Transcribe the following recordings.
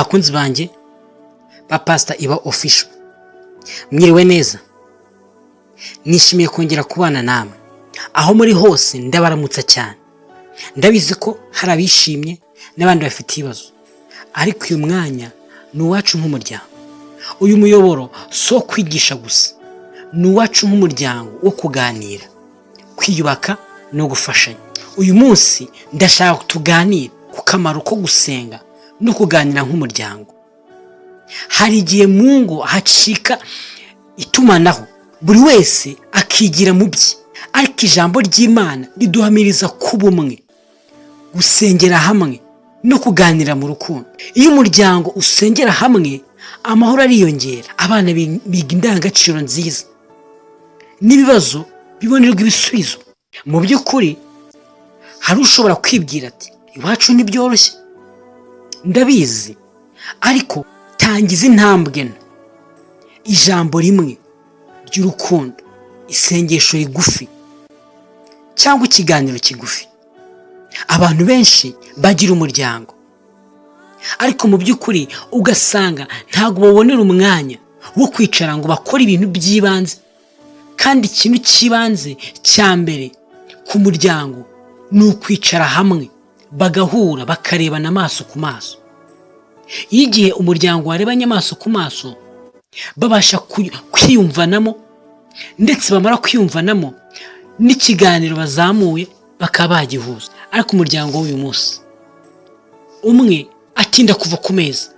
Bakunzi banjye ba Pastor Iba Official, mwiriwe neza. Nishimiye kongera kubana namwe aho muri hose. Ndabaramutsa cyane. Ndabizi ko hari abishimye n'abandi bafite ibibazo, ariko uyu mwanya ni uwacu nk'umuryango. Uyu muyoboro si uwo kwigisha gusa, ni uwacu nk'umuryango wo kuganira, kwiyubaka no gufashanya. Uyu munsi ndashaka tuganire ku kamaro ko gusenga no kuganira nk'umuryango. Hari igihe mu ngo hacika itumanaho, buri wese akigira mu bye, ariko ijambo ry'Imana riduhamiriza kuba umwe, gusengera hamwe no kuganira mu rukundo. Iyo umuryango usengera hamwe, amahoro ariyongera, abana biga indangagaciro nziza n'ibibazo bibonerwa ibisubizo. Mu by'ukuri, hari ushobora kwibwira ati: "Iwacu ntibyoroshye." Ndabizi, ariko tangiza intambwe nto: ijambo rimwe ry'urukundo, isengesho rigufi cyangwa ikiganiro kigufi. Abantu benshi bagira umuryango, ariko mu by'ukuri ugasanga ntabwo babonera umwanya wo kwicara ngo bakore ibintu by'ibanze. Kandi ikintu cy'ibanze cya mbere ku muryango ni ukwicara hamwe, bagahura, bakarebana amaso ku maso. Iyo igihe umuryango warebanye amaso ku maso, babasha kwiyumvanamo, ndetse bamara kwiyumvanamo n'ikiganiro bazamuye bakaba bagihuza. Ariko umuryango w'uyu munsi, umwe atinda kuva ku meza,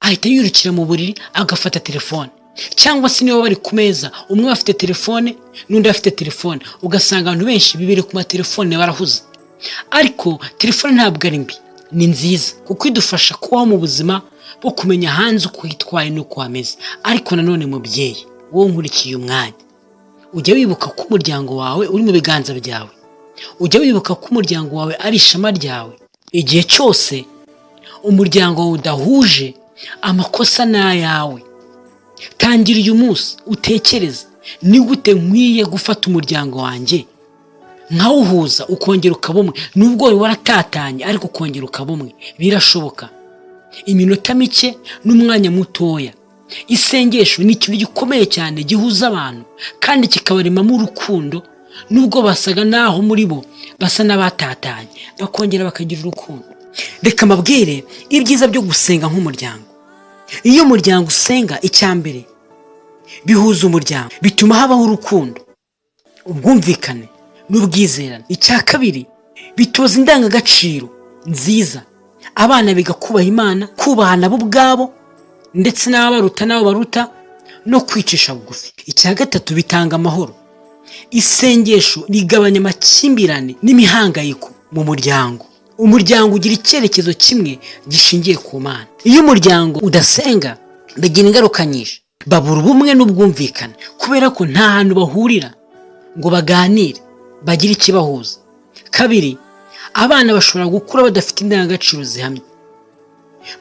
ahita yirukira mu buriri agafata telefone, cyangwa se niba bari ku meza, umwe afite telefone n'undi afite telefone, ugasanga abantu benshi bibereye ku matelefone, barahuze. Ariko telefone ntabwo ari mbi, ni nziza kuko idufasha kubaho mu buzima bwo kumenya hanze uko hitwaye n'uko hameze. Ariko nanone, mubyeyi wowe nkurikiye umwanya, ujya wibuka ko umuryango wawe uri mu biganza byawe? Ujya wibuka ko umuryango wawe ari ishema ryawe? Igihe cyose umuryango wawe udahuje, amakosa ni ayawe. Tangira uyu munsi utekereze: ni gute nkwiye gufata umuryango wanjye nkawuhuza, ukongera ukaba umwe, nubwo wari waratatanye ariko ukongera ukaba umwe? Birashoboka. Iminota mike n'umwanya mutoya. Isengesho ni ikintu gikomeye cyane gihuza abantu kandi kikabaremamo urukundo. Nubwo basaga naho muri bo basa n'abatatanye, bakongera bakagira urukundo. Reka mbabwire ibyiza byo gusenga nk'umuryango. Iyo umuryango usenga, icya mbere, bihuza umuryango, bituma habaho urukundo, ubwumvikane n'ubwizerane. Icya kabiri, bitoza indangagaciro nziza. Abana biga kubaha Imana, kubaha nabo ubwabo ndetse n'ababaruta n'abo baruta, no kwicisha bugufi. Icya gatatu, bitanga amahoro. Isengesho rigabanya amakimbirane n'imihangayiko mu muryango. Umuryango ugira icyerekezo kimwe gishingiye ku Mana. Iyo umuryango udasenga, bigira ingaruka nyinshi. Babura ubumwe n'ubwumvikane kubera ko nta hantu bahurira ngo baganire, bagire ikibahuza. Kabiri, abana bashobora gukura badafite indangagaciro zihamye.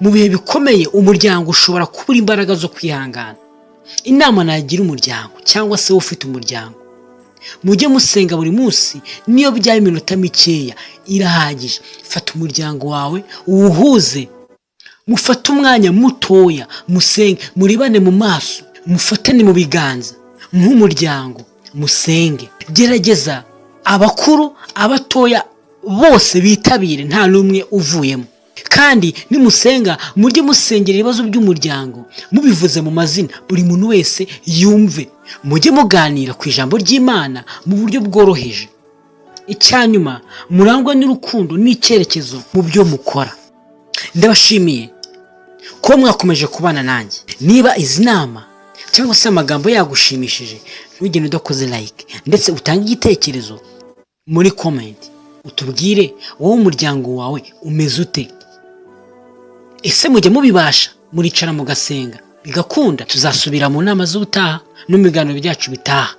Mu bihe bikomeye, umuryango ushobora kubura imbaraga zo kwihangana. Inama nagira umuryango, cyangwa se wowe ufite umuryango: mujye musenga buri munsi, niyo byaba iminota mikeya irahagije. Fata umuryango wawe uwuhuze, mufate umwanya mutoya musenge, murebane mu maso, mufatane mu biganza nk'umuryango, musenge. Gerageza abakuru, abatoya, bose bitabire, nta n'umwe uvuyemo. Kandi nimusenga, mujye musengera ibibazo by'umuryango mubivuze mu mazina, buri muntu wese yumve. Mujye muganira ku ijambo ry'Imana mu buryo bworoheje. Icyanyuma, murangwa n'urukundo n'icyerekezo mu byo mukora. Ndabashimiye kuba mwakomeje kubana nanjye. Niba izi nama cyangwa se amagambo yagushimishije, ntugende udakoze like, ndetse utange igitekerezo muri comment, utubwire: wowe umuryango wawe umeze ute? Ese mujya mubibasha, muricara mugasenga bigakunda? Tuzasubira mu nama z'ubutaha no mu biganiro byacu bitaha.